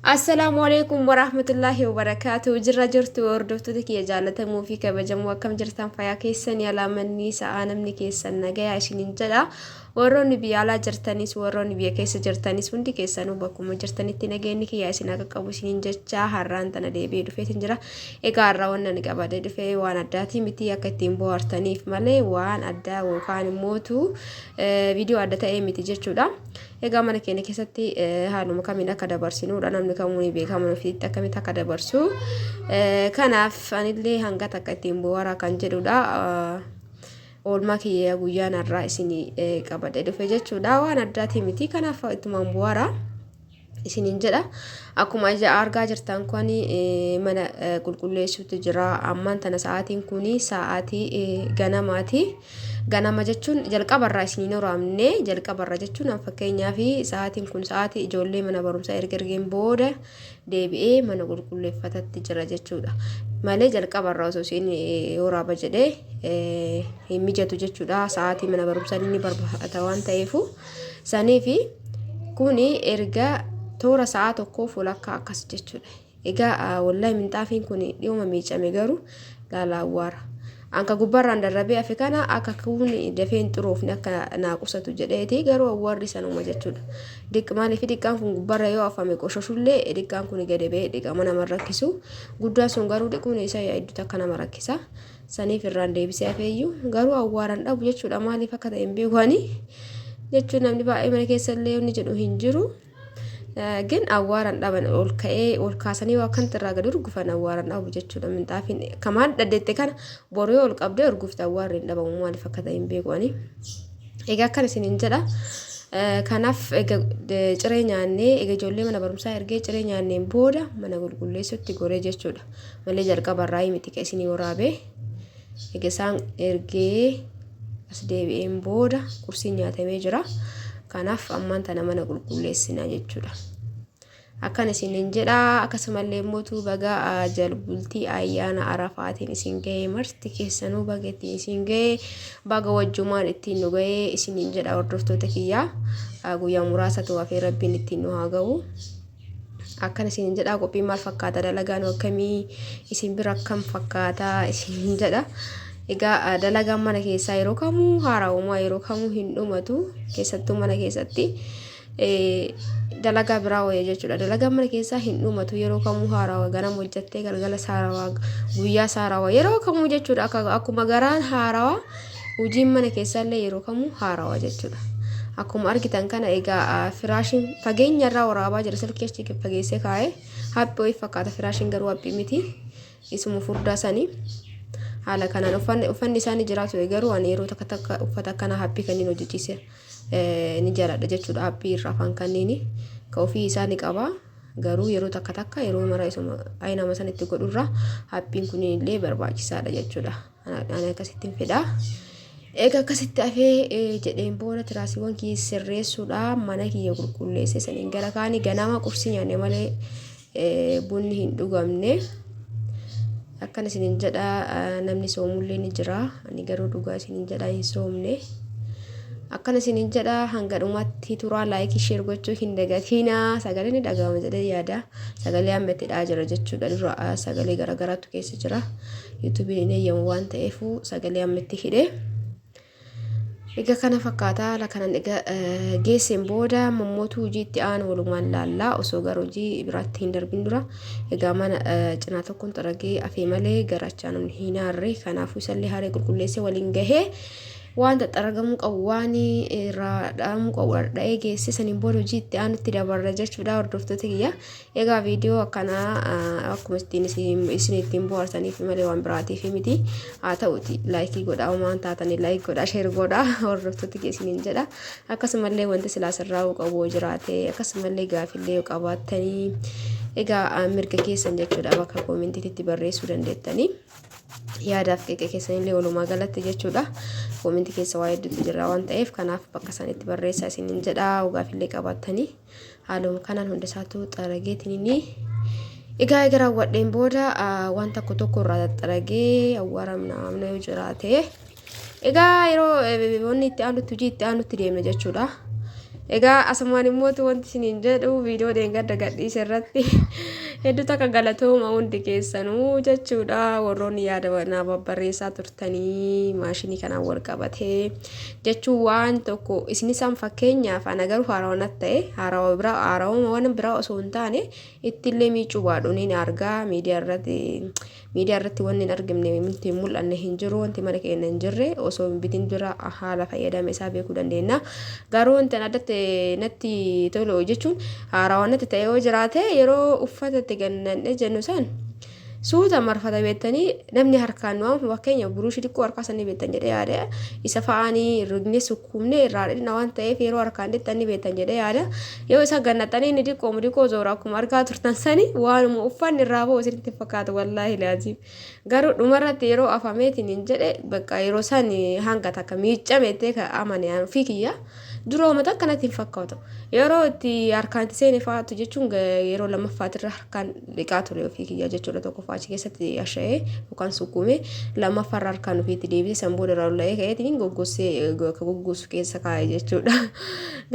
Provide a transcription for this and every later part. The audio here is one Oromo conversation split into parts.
Assalaamu alaikum warahmatullaahi wabarakaatu. Jirra jirtu hordoftoota kiyya jaallatamoo fi kabajamoo, akkam jirtan? Fayyaa keessanii? Alaamanni sa'aa namni keessan nagayaa isiniin jedha. Warroonni biyya alaa jirtanis, warroonni biyya keessa jirtanis, hundi keessanuu bakkuma jirtanitti nageenyi kiyya isin akka qabu isiniin jecha har'aan tana deebi'ee dhufeetin jira. Egaa har'a wanni ani qabadee dhufe waan addaatii miti, akka ittiin bohaartaniif malee waan addaa yookaan immootu viidiyoo adda ta'ee miti jechuudha. Egaa mana keenya keessatti haaluma kamiin akka dabarsinuudha, namni kamuu ni beeka mana ofiitti akkamitti akka dabarsu. Kanaaf anillee hanga takka ittiin bohaaraa kan jedhudha. Oolmaa kiyya guyyaan har'aa isin qabadhe dhufe jechuudha. Waan addaatii miti, kanaaf ittumaan bohaaraa isiniin jedha. Akkuma ija argaa jirtan kun mana qulqulleessuutti jira. Ammaan tana sa'aatiin kun sa'aatii ganamaati. Ganama jechuun jalqabarraa isiniin horaamne, jalqabarra jechuun fakkeenyaaf sa'aatiin kun sa'aatii ijoollee mana barumsaa erga ergeen booda deebi'ee mana qulqulleeffatatti jira jechuudha. Malee jalqabarraa osoo isin horaaba jedhee hin mijatu jechuudha. Sa'aatii mana barumsaa inni barbaada waan ta'eefu saniifi kuni erga toora sa'a tokkoo walakkaa akkas jechuudha. Egaa wallahi minxaafiin kun dhiyooma miicame, garuu laala awwaara. Anka gubbaarraan darrabee hafe kana akka kun dafee hin xuroofne akka naa qusatu jedheeti, garuu awwaarri sanuma jechuudha. Diq maaliif dhiqqaan kun gubbaarra yoo afame qoshoshullee dhiqqaan kun gadi ba'ee dhiqama nama rakkisu. Guddaan sun garuu dhiquun isa hedduutu akka nama rakkisa. Saniif irraan deebisee hafeeyyuu garuu awwaaran dhabu jechuudha. Maaliif akka ta'e hin beeku ani jechuun, namni baay'ee mana keessa illee inni jedhu hin jiru. Gin awwaaran dhaban, ol ka'ee ol kaasanii waa akkanatti irraa gadi urgufan awwaaran dhabu jechuudha. Minxaafiin kamaan dhaddeette kana boru yoo ol qabdee urgufte awwaarri hin dhabamu, maaliif akka ta'e hin beeku ani. Egaa akkana isiniin jedha. Kanaaf egaa ciree nyaannee, egaa ijoollee mana barumsaa ergee ciree nyaanneen booda mana qulqulleessutti goree jechuudha. Malee jalqabarraa miti ka isinii waraabee. Egaa isaan ergee as deebi'een booda qursiin nyaatamee jira. Kanaaf ammaan tana mana qulqulleessinaa jechuudha. Akkan isiniin jedha. Akkasumallee immoo baga jalbultii ayyaana Arafaatiin isin ga'ee, marti keessanuu baga ittiin isin ga'ee, baga wajjumaan ittiin nu ga'ee isiniin jedha hordoftoota kiyyaa. Guyyaa muraasatu hafee, Rabbiin ittiin nu haa ga'u. Akkan isiniin jedha. Qophiin maal fakkaata? Dalagaan akkamii isin bira, akkam fakkaata isiniin jedha. Egaa dalagaan mana keessaa yeroo kamuu haaraa'umaa, yeroo kamuu hin dhumatu, keessattuu mana keessatti. Dalagaa biraa wayya jechuudha. Dalagaan mana keessaa hin dhumatu, yeroo kamuu haarawaa, ganama hojjattee galgala haarawaa, guyyaa haarawaa, yeroo kamuu jechuudha. Akkuma garaan haarawaa, hojiin mana keessaallee yeroo kamuu haarawaa jechuudha. Akkuma argitan kana egaa firaashiin fageenya irraa waraabaa jira, silkii achi fageessee kaa'ee haphii wayii fakkaata, firaashiin garuu haphii miti, isuma furdaa sanii. Haala kanaan uffanni isaanii jiraatu, garuu ani yeroo takka takka uffata akkana haphii kanneen hojjechiise ni jaaladha jechuudha. Haphii irraa afaan kanneeni ka ofii isaa ni qaba. Garuu yeroo takka takka, yeroo mara isuma ayinama sanitti godhurra haphiin kun illee barbaachisaadha jechuudha. Ani akkasittiin fedha. Egaa akkasitti hafee jedheen booda tiraasiiwwan kiyya sirreessuudha, mana kiyya qulqulleessee saniin gara kaanii ganama qursii nyaanne malee bunni hin dhugamne. Akkan isiniin jedha, namni soomullee ni jira. Ani garuu dhugaa isiniin jedha, hin soomne. Akkana isiniin jedha, hanga dhumaatti turaa, like, share gochuu hin dagatinaa. Sagalee ni dhaga'ama jedhee yaada. Sagalee amma itti dhaa jira jechuudha. Dura sagalee garaagaraatu keessa jira. YouTubeiin hin eeyyamu waan ta'eef sagalee amma itti hidhee. Egaa kana fakkaata. Haala kanaan egaa geesseen booda mammootu hojii itti aanu walumaan laallaa, osoo gara hojii biraatti hin darbin dura. Egaa mana cinaa tokkoon xaragee afee malee gara achaanuun hin haarre, kanaafuu isallee haaree qulqulleessee waliin gahee waan xaxxaragamuu qabu, waan irraa dhahamuu qabu dha'ee geessee saniin booda hojii itti aanutti dabarra jechuudha, hordoftoota kiyya. Egaa viidiyoo akkanaa akkuma ittiin isin ittiin bohaarsaniif malee waan biraatiif miti. Haa ta'uti like godhaa, waan taatanii like godhaa, share godhaa, hordoftoota keessaniin jedha. Akkasumallee wanti silaa sirraa'uu qabu yoo jiraate, akkasumallee gaafillee yoo qabaattanii, egaa mirga keessan jechuudha, bakka commentiitti barreessuu dandeettanii. Yaadaaf qeeqee keessanillee walumaa galatti jechuudha. Commentii keessa waa hedduutu jira waan ta'eef, kanaaf bakka sanitti barreessaa isiniin jedha gaafillee qabaattanii. Haaluma kanaan hunda isaatu xarageetiin egaa raawwadheen booda waan tokko tokko irraa xaxxaragee awwaara namna yoo jiraate, egaa yeroo wanni itti aanutti, hojii itti aanutti deemna jechuudha. Egaa asumaan immoo wanti isiniin jedhu viidiyoo dheengadda gadhiise irratti hedduu takka galatooma hundi keessanuu jechuudha. Warroonni yaada naa babbarreessaa turtanii maashinii kanaan wal qabatee jechuun waan tokko isin isaan fakkeenyaaf ana garuu haarawaa natti ta'e haarawaa biraa haarawaa waan biraa osoo hin taane ittillee miicuu baadhu niin argaa miidiyaa irratti Miidiyaa irratti wanni hin argamne wanti hin mul'anne hin jiru wanti mana keenya hin jirre osoo hin bitin dura haala fayyadama isaa beekuu dandeenya. Garuu wanti an addatti natti tolu jechuun haarawaa natti ta'e yoo jiraate yeroo uffata itti gannanne jennu san suuta marfata beektanii namni harkaan nu amma fakkeenya buruushii xiqqoo harkaa sanii beektan jedhee yaada isa fa'aanii rignee sukkuumnee irraa dhidhina waan ta'eef yeroo harkaan dhixxan ni beektan jedhee yaada Yoo isa gannaxanii inni diqqoomu diqqoo zoora akkuma argaa turtan sani waanuma uffanni irraa ba'u isinitti hin fakkaatu wallaahi laaziim. Garuu dhumarratti yeroo afameetiin hin jedhe bakka yeroo san hanga takka miiccame ittee ka amane an ofii kiyya durooma takka natti hin fakkaatu. Yeroo itti harkaan itti seene fa'aatu jechuun yeroo lammaffaatirra harkaan dhiqaa ture ofii kiyya jechuudha tokkoffaa achi keessatti asha'ee yookaan sukkuumee lammaffaarra harkaan ofiitti deebisee san booda irraa lolla'ee ka'eetiin goggossee akka goggosu keessa kaa'e jechuudha.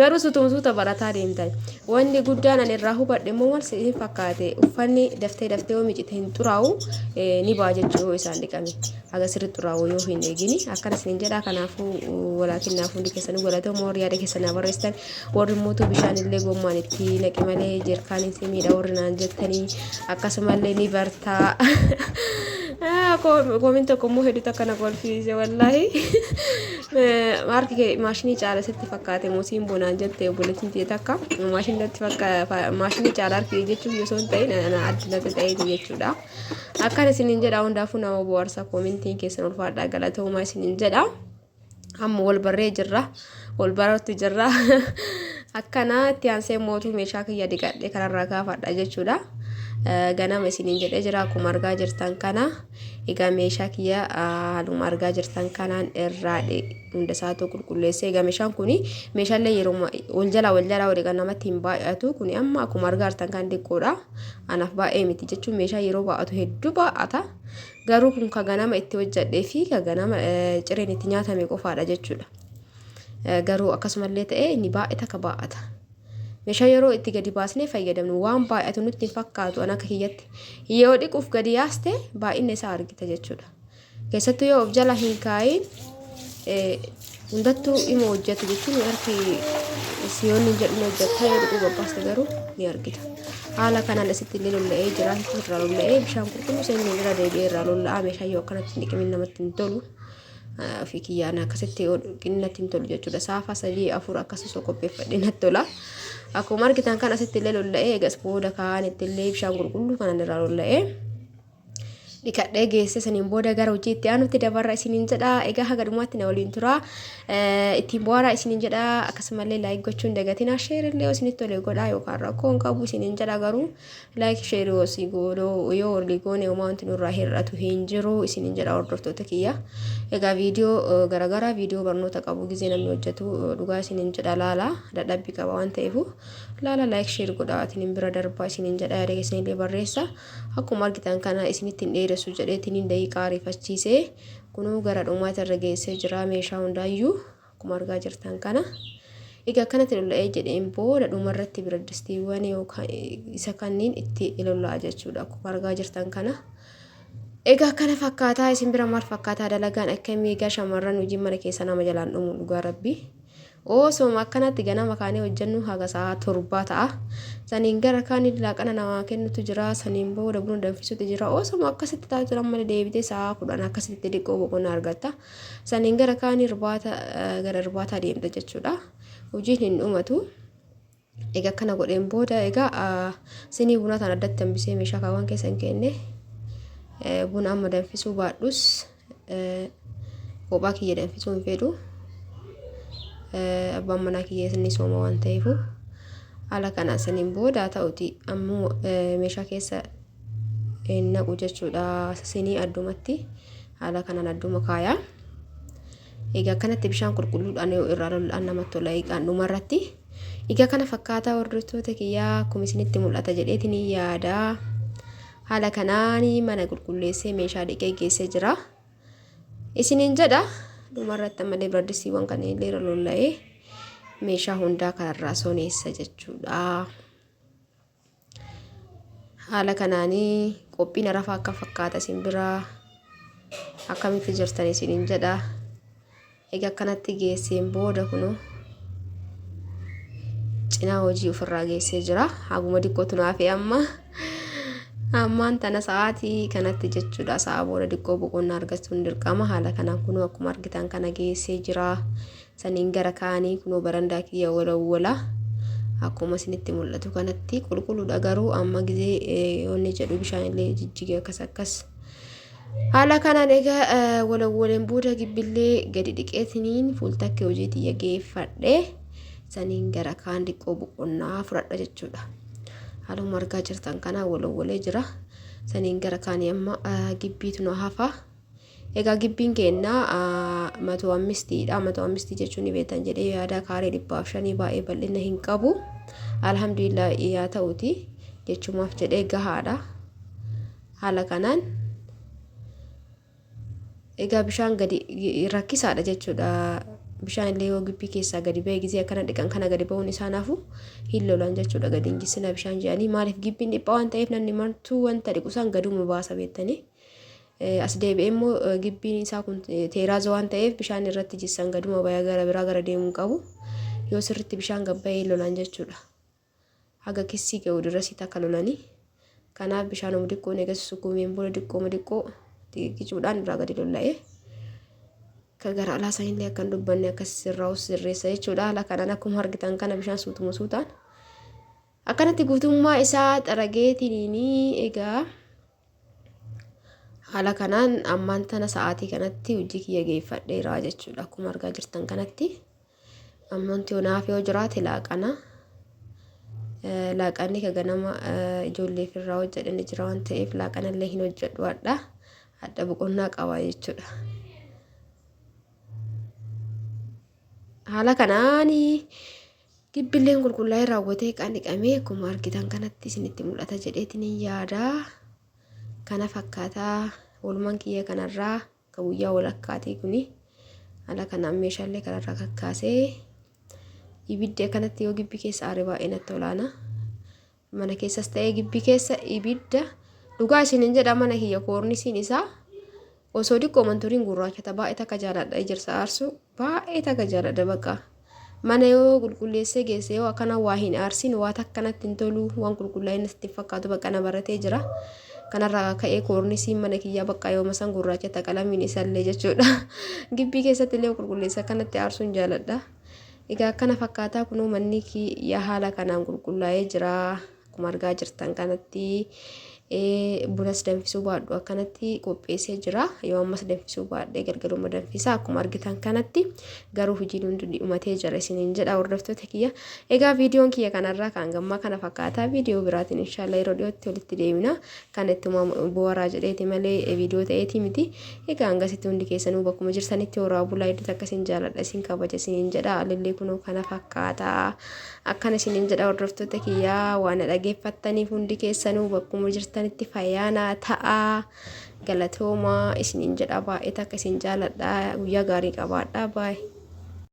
Garuu sutuma suuta barataa deemtan. Wanni guddaan ani irraa hubadhe immoo maal sitti fakkaate uffanni daftee daftee yoo miicite hin xuraa'u ni ba'a jechuu yoo isaan dhiqame. Haga sirri xuraa'u yoo hin eegini akkana isinin jedha kanaafuu walaakin naaf hundi keessanuu galatoomaa warri yaada keessan naa barreessitan warri mootuu bishaan illee gommaan itti naqi malee jeerkaaniin si miidha warri naan jettanii akkasumallee ni bartaa. Koomin tokko immoo hedduu takka na kolfiise wallaahi. Maarki kee maashinii caala sitti fakkaate moo siin bonaan jette obboleettiin tiyya takka maashinii natti fakka maashinii caala harki jechuun osoo hin ta'in ana adda natti ta'eeti jechuudha. Akkana isiniin jedha hundaafuu nama bohaarsa koomentiin keessan ulfaadhaa galatoomaa isiniin jedha. Amma wal barree jirra wal baruutti jirra. Akkana itti aansee mootuu meeshaa kiyya dhiqadhe kanarraa kaafadha jechuudha. Ganama isiniin jedhee jira akkuma argaa jirtan kana. Egaa meeshaa kiyya haaluma argaa jirtan kanaan irraa hunda isaatu qulqulleessee egaa meeshaan kun meeshaalee yeroo wal jalaa wal jalaa wal dhiqan namatti hin baay'atu kun amma akkuma argaa jirtan kan xiqqoodha anaaf baay'ee miti jechuun meeshaa yeroo baay'atu hedduu baay'ata garuu kun ka ganama itti hojjedhee fi ka ganama cireen itti nyaatame qofaadha jechuudha garuu akkasumallee ta'ee inni baay'ata ka baay'ata. Meeshaa yeroo itti gadi baasnee fayyadamnu waan baay'atu nutti hin fakkaatu an akka kiyyatti. Yoo dhiquuf gadi yaaste baay'ina isaa argita jechuudha. Keessattuu yoo of jala hin kaa'iin hundattuu ima hojjetu jechuun harki siyoonni hin jedhu ni hojjetta yoo dhiquu babbaaste garuu ni argita. Haala kanaan asitti illee lolla'ee jira irraa lolla'ee bishaan qulqulluu seenni irra deebi'ee irraa lolla'aa meeshaa yoo akkanatti hin dhiqimin namatti hin tolu. Ofii kiyyaan akkasitti natti hin tolu jechuudha. Saafaa sadii afur akkas osoo qopheeffadhee natti tola. Akkuma argitan kan asitti illee lolla'ee eegas booda kaan itti illee bishaan qulqulluu kanan irraa lolla'ee dhiqadhee geesse saniin booda gara hojii itti aanutti dabarra isiniin jedha. Egaa haga dhumaatti na waliin tura. Ittiin bohaaraa isiniin jedha. Akkasumallee laayik gochuun dagatinaa sheer illee isinitti tole godhaa yookaan rakkoo hin qabu isiniin jedha garuu Like share yoo si goonoo yoo walii goone homaa wanti nurraa hir'atu hin jiru isinin jedha hordoftoota kiyya. Egaa viidiyoo garaagaraa viidiyoo barnoota qabu gizee namni hojjetu dhugaa isinin jedha laala dadhabbii qaba waan ta'eefu laala like share godhaa isinin bira darbaa isinin jedha yaada keessanillee barreessa. Akkuma argitan kana isinitti hin dheeressu jedheetiin daqiiqaa ariifachiisee kunuu gara dhumaati irra geessee jira meeshaa hundaayyuu. Akkuma argaa jirtan kana. Egaa akkanatti lolla'ee jedheen booda dhumarratti biraddistiiwwan yookaan isa kanniin itti lolla'a jechuudha. Akkuma argaa jirtan kana. Egaa akkana fakkaataa isin bira maal fakkaataa dalagaan akkamii egaa shamarran hojiin mana keessa nama jalaan dhumu dhugaa rabbii. Osoma akkanatti ganama kaanee hojjennu haga sa'a torbaa ta'a. Saniin gara kaanii laaqana namaa kennutu jira. Saniin booda buna danfisutu jira. Osoma akkasitti taatu amma deebitee sa'a 10 akkasitti xiqqoo boqonnaa argatta. Saniin gara kaanii irbaata gara irbaataa deemta jechuudha. Hojiin hin dhumatu. Egaa akkana godheen booda egaa sinii bunaa tan addatti hambisee meeshaa kaawwan keessa hin kenne. Buna amma danfisuu baadhus kophaa kiyya danfisuu hin fedhu. Abbaan manaa kiyya inni sooma waan ta'eefu haala kanaan saniin booda ta'uti ammoo meeshaa keessa hin naqu jechuudha. Sinii addumatti haala kanaan adduma kaaya. Egaa akkanatti bishaan qulqulluudhaan yoo irraa lol'aan namatti tola eegaan dhumarratti. Egaa kana fakkaataa hordoftoota kiyyaa akkuma isinitti mul'ata jedheetiin yaada. Haala kanaan mana qulqulleessee meeshaa dhiqee geessee jira. Isiniin jedha dhumarratti ammallee biraddistiiwwan kanneen illee irra lolla'ee. Meeshaa hundaa kanarraa soneessa jechuudha. Haala kanaanii qophiin arafaa akka fakkaata isin biraa akkamitti jirtan isiniin jedha. Egaa akkanatti geesseen booda kunoo cinaa hojii ofirraa geessee jira. Haguma diqqootu naaf amma. Ammaan tana sa'aatii kanatti jechuudha. Sa'a booda diqqoo boqonnaa argachuun dirqama. Haala kanaan kunoo akkuma argitan kana geessee jira. Saniin gara kaanii kunoo barandaa kiyya walawwala. Akkuma isinitti mul'atu kanatti qulqulluudha garuu amma gizee yoonni jedhu bishaan illee jijjigee akkas akkas. Haala kanaan egaa walawwaleen booda gibbillee gadi dhiqeetiniin fuultakkee hojii tiyya geeffadhe. Saniin gara kaan diqqoo boqonnaa fudhadha jechuudha. Haaluma argaa jirtan kanaa walawwalee jira. Saniin gara kaanii amma gibbiitu na hafa. Egaa gibbiin keenna matoo ammistiidha. Matoo ammistii jechuun ni beektan jedhee yaada kaaree 105 baay'ee bal'ina hin qabu. Alhamdulillah yaa ta'uti jechumaaf jedhee gahaadha. Haala kanaan egaa bishaan gadi rakkisaadha jechuudha. Bishaan illee yoo gibbii keessaa gadi ba'e gizee akkana dhiqan kana gadi ba'uun isaa naafu hin lolan jechuudha. Gadi hin jissina bishaan jedhanii maaliif gibbiin dhiphaa waan ta'eef namni martuu wanta dhiqu san gaduma baasa beektanii. As deebi'ee immoo gibbiin isaa kun teeraaza waan ta'eef bishaan irratti jissan gaduma baya gara biraa gara deemuu qabu. Yoo sirritti bishaan gabbayee lolan jechuudha. Haga kissii ga'u dirasii takka lolanii. Kanaaf bishaanuma diqqoon eega susukkuumeen booda diqqooma diqqoo xiqiqicuudhaan irraa gadi lolla'ee. Ka gara alaa sanillee akka hin dubbanne akkas sirraa'u sirreessa jechuudha. Haala kanaan akkuma argitan kana bishaan suutuma suutaan. Akkanatti guutummaa isaa xarageetiniin egaa haala kanaan ammaan tana sa'aatii kanatti hojii kiyya geeffadheera jechuudha. Akkuma argaa jirtan kanatti ammanti naaf yoo jiraate laaqana. Laaqanni ka ganama ijoolleef irraa hojjedhe ni jira waan ta'eef laaqanallee hin hojjedhu hadha. Hadha boqonnaa qaba jechuudha. Haala kanaan Gibbilleen qulqullaa'ee raawwatee qaan dhiqamee akkuma argitan kanatti isinitti mul'ata jedheetiin hin yaada. Kana fakkaataa oolmaan kiyya kanarraa ka guyyaa walakkaatii kuni haala kanaan meeshaalee kanarraa kakkaasee ibiddi akkanatti yoo gibbii keessa aare baay'ee natti olaana. Mana keessas ta'ee gibbii keessa ibidda dhugaa isinin jedha mana kiyya koornisiin isaa osoo diqqooman turiin gurraachata baay'ee takka jaaladha ejersa aarsuu baay'ee takka jaaladha bakka mana yoo qulqulleessee geesse yoo akkana waa hin aarsin waa takka natti hin tolu waan qulqullaa'in natti hin fakkaatu bakka na baratee jira kanarraa ka'ee koornisiin mana kiyyaa bakka yooma san gurraachata qalamiin isallee jechuudha gibbii keessatti illee qulqulleessa akkanatti aarsuun jaaladha. Egaa akkana fakkaataa kunoo manni kiyya haala kanaan qulqullaa'ee jira. Akkuma argaa jirtan kanatti bunas danfisuu baadhu akkanatti qopheessee jira. Yoo ammas danfisuu baadhee galgaluma danfisa akkuma argitan kanatti garuu hojiin hundi dhumatee jira isiniin jedha hordoftoota kiyya. Egaa viidiyoon kiyya kanarraa kan gammaa kana fakkaataa viidiyoo biraatiin inshallah yeroo dhiyootti walitti deemina. Kan ittuma boharaa jedheeti malee viidiyoo ta'eeti miti. Egaa hangasitti hundi keessanuu bakkuma jirtanitti horaa bulaa hedduu takka isin jaaladha isin kabaja isiniin jedha. Alillee kunoo kana fakkaata. Akkana isiniin jedha hordoftoota kiyyaa waan na dhageeffattaniif hundi keessanuu bakkuma jirtanitti fayyaanaa ta'a. Galatoomaa isiniin jedha baay'ee takka isin jaaladha. Guyyaa gaarii qabaadha. Baay'ee.